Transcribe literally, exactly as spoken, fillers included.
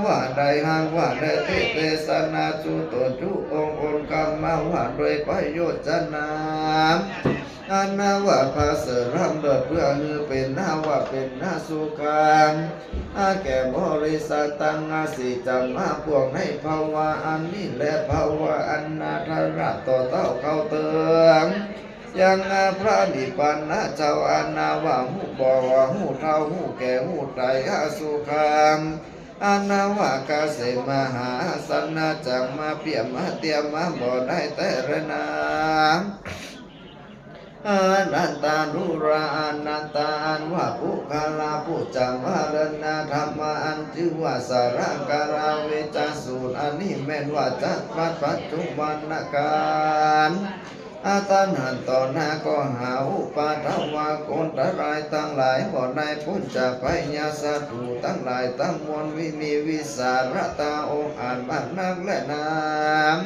ว่าได้หากว่าได้เทเทศนาจุตนจุองค์องค์กรรมว่าโดยประโยชน์จะนำอันว่าพระเสริฐล้ำเลิศเพื่อหือเป็นหน้าว่าเป็นหน้าสุขังอาแก่บริษัทตังอาศิจำมาพวกในภาวะอันนี้และภาวะอันนาทระต่อเต้าเข้าเติม ยังพระนิพพานนะเจ้าอานาวาหูบอหูเท่าหูแก่หูไตรหาสุขังอานาวากาเสมหาสนะจังมาเปียมาเตียมมาบ่ได้แต่เรนาอานันตานุราอานันตาอันว่าปุคลาผู้จำว่าเรนาธรรมาอันชื่อว่าสาระการาเวจาสูตรอันนี้แม่นว่าจักปัดปัจจุบันการ อาตันหันต่อหน้าก็หาอุปาทวาคนตรายทั้งหลายบ่ได้พ้นจากภัยยาศัตรูทั้งหลายทั้งมวลวิมีวิสารตาองค์อาจมากนักและนาม